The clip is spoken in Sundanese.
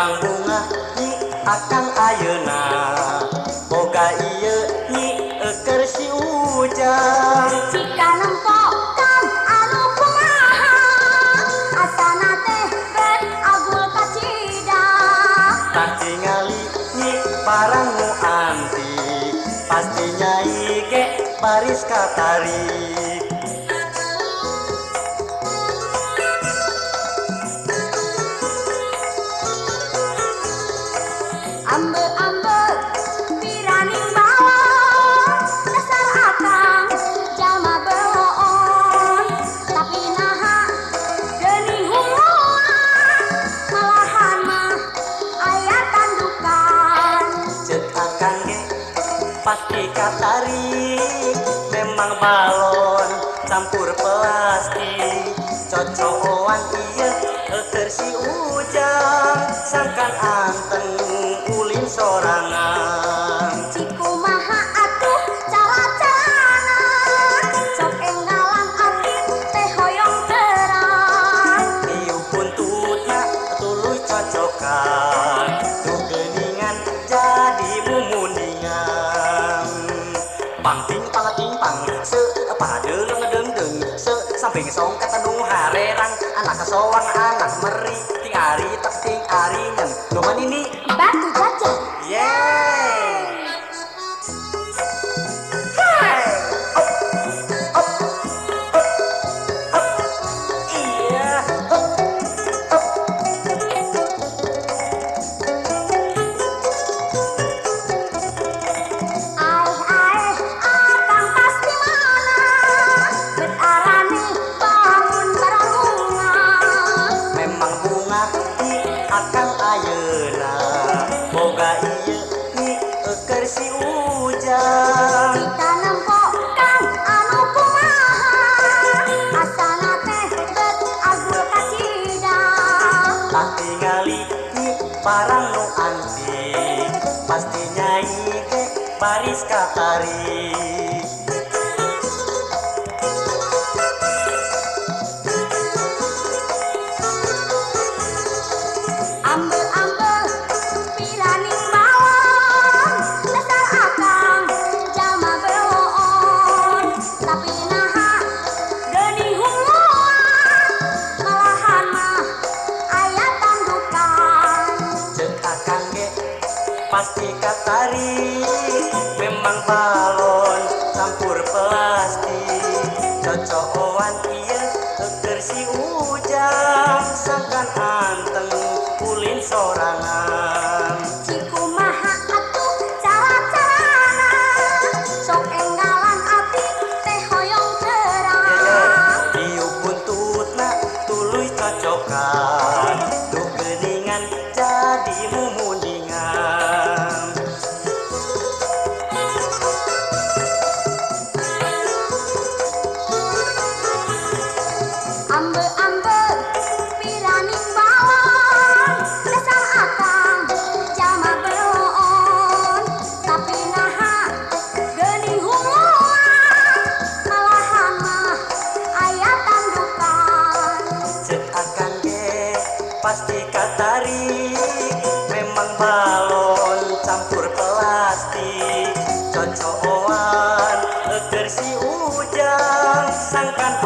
Memang bunga nyi akang ayeuna, boga ieu nyi keur si Ujang. Jika nempo kang anu kumaha, asana teh bet agul kacida. Tah tingali nyi barang nu antik, pasti nyai ge baris katarik. Ambe-ambe piraning balon, dasar akang jalma beloon. Tapi naha geuning huluan, malahan mah aya tandukan. Cek akang ge pasti katarik, memang balon campur plastik. Cocokan ieu keur si Ujang, sangkan anteng ulin sorangan. Cikumaha atuh cara-carana, sok enggalan abdi teh hoyong terang. Niup buntutna tuluy cocokan, tuh geuningan jadi mumundingan. Pang ting pang ting pang se padeung deung deung se samping song kata nu harerang, anak soang anak meri ting ari tak ting ari nyen nu manini Batu jajan. Yeay. Hey. Up, up, up, up. Iya. Up, up. Aeh aeh akang pasti mana, bet arane bangun barabunga. Memang bunga nyi akang ayeuna, boga ieu nyi keur si Ujang. Jika nempo kang anu kumaha, asana teh bet agul kacida. Tah tingali nyi barang nu antik, pasti nyai ge baris katarik. Ambe-ambe piraning balon, dasar akang jalma beloon. Tapi naha geuning huluan, malahan mah aya tandukan. Cek akang ge pasti katarik, memang balon campur plastik. Cocokan ieu keur si Ujang, sangkan anteng ulin sorangan. Cikumaha atuh cara-carana, sok enggalan abdi teh hoyong terang. Diuk buntutna tuluy cocokan, tuh geuningan jadi mumundingan. Ambe-ambe piraning balon, dasar akang jalma beloon. Tapi naha geuning huluan, malahan mah aya tandukan. Cek akang ge pasti katarik, memang balon campur plastik. Cocokan keur si Ujang, sangkan